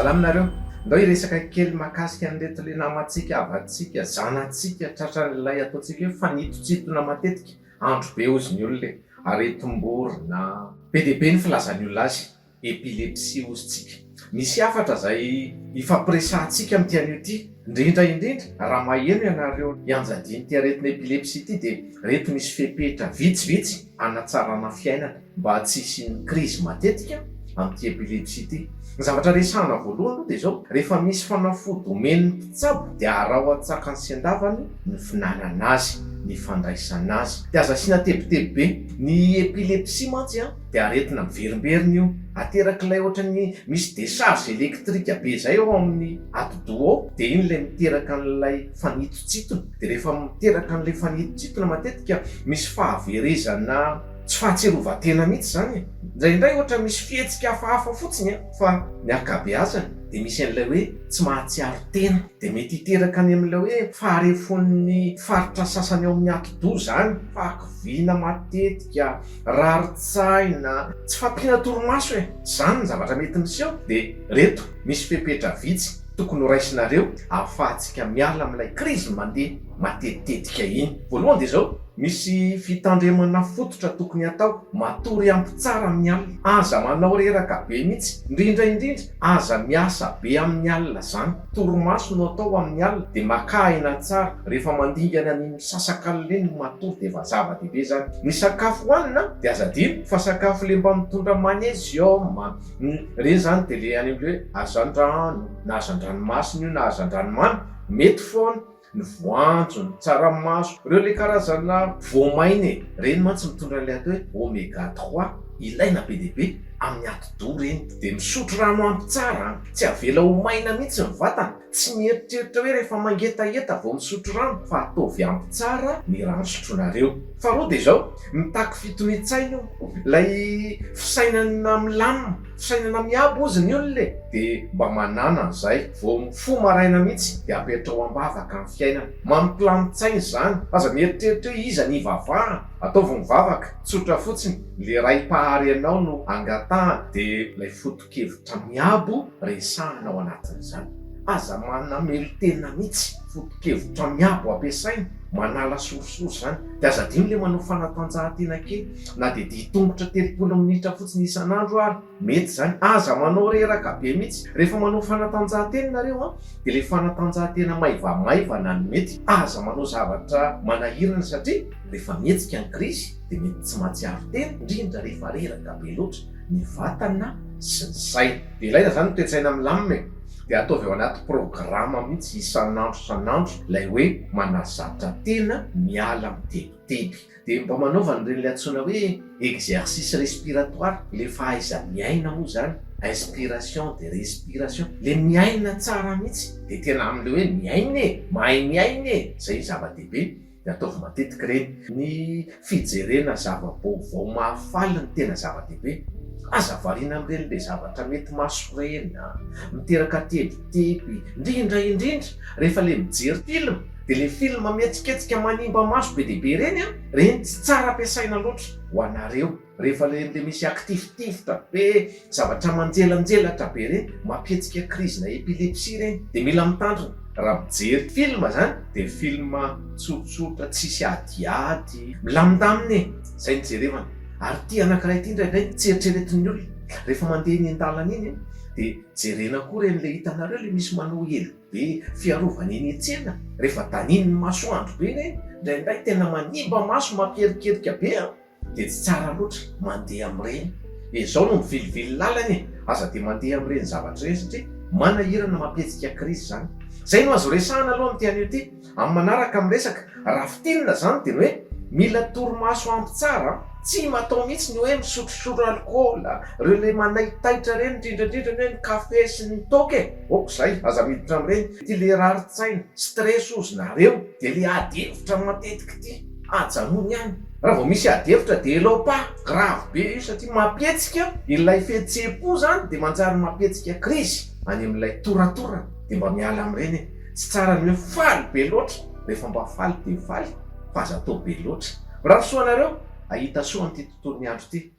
Salama nareo. Ndao hiresaka kely mahakasika an'ireto le namantsika, havantsika, zanatsika tratran'ilay ataontsika hoe fanitotsitona matetika, andro be hozy ny olona e, aretim-borona. Be dia be ny filazan'ny olona azy. Epilepsie hozy tsika. Misy hafatra izay hifampiresahantsika amin'ity anio ity. Indrindra indrindra raha maheno ianareo hianjadian'ity aretina epilepsie ity dia ireto misy fepetra vitsivitsy hanatsarana fiainana mba tsy hisian'ny krizy matetika amin'ity epilepsie ity. Ny zavatra resahana voalohany aloha dia izao, rehefa misy fanafody omen'ny mpitsabo dia araho an-tsakany sy an-davany ny fihinanana azy, ny fandraisana azy. Dia aza asiana tebiteby be. Ny epilepsie mantsy an! Dia aretina miverimberina io, aterak'ilay ohatran'ny misy décharge électrique be izay ao amin'ny atidoha ao, dia iny ilay miteraka an'ilay fanitotsitona, dia rehefa miteraka an'ilay fanitotsitona matetika misy fahaverezana tsy fahatsiarovan-tena mihitsy izany e! Indraindray ohatra misy fihetsika hafahafa fotsiny an, fa ny ankabeazany dia misy an'ilay hoe tsy mahatsiaro tena, dia mety hiteraka any amin'ilay hoe faharefon'ny faritra sasany ao amin'ny atidoha izany, fahakiviana matetika, Rarin-tsaina, tsy fahampiana torimaso e! Zany ny zavatra mety miseho de reto misy fepetra vitsy tokony ho raisinareo ahafahantsika miala amin'ilay krizy mandeha matetitetika iny. Voalohany de zao, misy fitandremana fototra tokony hatao, matory ampy tsara amin'ny alina, aza manao reraka be mihitsy, indrindra indrindra aza miasa be amin'ny alina zany, torimaso no atao amin'ny alina de makà aina tsara rehefa mandingana an'iny Misasakalina iny ny matory dia efa zava-dehibe izany. Ny sakafo hohanina dia aza adino fa sakafo le mba mitondra magnésium, ireny izany dia le any amin'le hoe hazandrano, na hazandranomasina io na hazandranomamy, mety foana, ny voanjo, ny tsaramaso, ireo le karazana voamaina e, ireny mantsy mitondra an'ilay atao hoe oméga trois, ilaina be dia be amin'ny atidoha ireny. Dia misotro rano ampy tsara an, tsy avela ho maina mihitsy ny vatana. Tsy mieritreritra hoe rehefa mangetaheta vao misotro rano fa ataovy ampy tsara ny rano sotroinareo. Faharoa dia izao, mitaky fitonian-tsaina io. Ilay fisainana milamina, fisainana miabo hozy ny olona e! Dia mba manàna an'izay. Vao mifoha maraina mihitsy dia apetraho am-bavaka ny fiainana. Mampilamin-tsaina izany. Aza mieritreritra hoe iza ny hivavahana. Ataovy mivavaka. Tsotra fotsiny. Ilay Ray Mpahary anao no angatahana. Dia ilay foto. Foto-kevitra miabo resahana ao anatin'izany. Aza manamelo-tena mihitsy. Foto-kevitra miabo ampiasaina, manala sorisory izany. Dia aza adino ilay manao fanatanjahantena kely, na dia dian-tongotra 30 minitra fotsiny isan'andro ary. Mety izany. Aza manao reraka be mihitsy. Rehefa manao fanatanjahantena nareo an, dia ilay fanatanjahantena maivamaivana no mety. Aza manao zavatra manahirana satria rehefa mihetsika ny krizy dia mety tsy mahatsiaro tena, indrindra rehefa reraka be loatra. ny vatana sy ny saina. Dia ilaina izany ny toe-tsaina milamina e! Dia ataovy ao anaty programa mihitsy isan'andro isan'andro ilay hoe manazatra tena miala amin'ny tebiteby. Dia mba manaova an'ireny ilay antsoina hoe exercice respiratoire, ilay fahaiza-miaina moa izany, inspiration dia respiration, ilay miaina tsara mihitsy, dia tena amin'ilay hoe miaina e! Mahay miaina e! Izay zava-dehibe. Dia ataovy matetika ireny. Ny fijerena zava-baovao mahafaly no tena zava-dehibe. Aza variana amin'ireny ilay zavatra mety mahasorena, miteraka tebiteby, indrindra indrindra rehefa ilay mijery film, dia ilay film mihetsiketsika manimba maso be dia be ireny an, ireny tsy tsara ampiasaina loatra ho anareo. Rehefa le le misy akitifitifitra be, zavatra manjelanjelatra be reny, mampietsika crise na epilepsie reny, de mila mitandrina. Raha mijery film zany de film tsotsotra tsisy adiady, milamindamina e! Zay no jerevana. Ary ity anakiray ity indraindray tsy eritreretin'ny olona. Rehefa mandeha eny an-dalana iny de jerena koa reny le hitanareo le misy manao elo be fiarovana eny an-tsena, rehefa daninin'ny masoandro be reny, indraindray tena manimba maso, mampierikerika be an! Dia tsy tsara loatra mandeha amin'ireny e! Izao no mivilivily lalana e! Aza dia mandeha amin'ireny zavatra ireny satria manahirana mampihetsika krizy izany. Izay no azo resahana aloha amin'ity anio ity. Amin'ny manaraka miresaka. Raha fintinina izany dia ny hoe mila torimaso ampy tsara an! Tsy matao mihitsy ny hoe misotrosotro alikaola, ireo ilay manaitaitra ireny indrindra indrindra ny hoe ny kafe sy ny toaka e! Ok izay, aza miditra amin'ireny. Ity ilay rarin-tsaina, stress hozy nareo, dia ilay ady hevitra matetika ity. Ajanony ihany. Raha vao misy ady hevitra dia elao pas, grave be io satria mampihetsika ilay fihetseham-po zany dia manjary mampihetsika krizy any amin'ilay toratorana dia mba miala amin'ireny e. Tsy tsara ny hoe faly be loatra, rehefa mba faly dia faly fa aza atao be loatra. Mirary soa anareo hahita soa amin'ity tontolon'ny andro ity.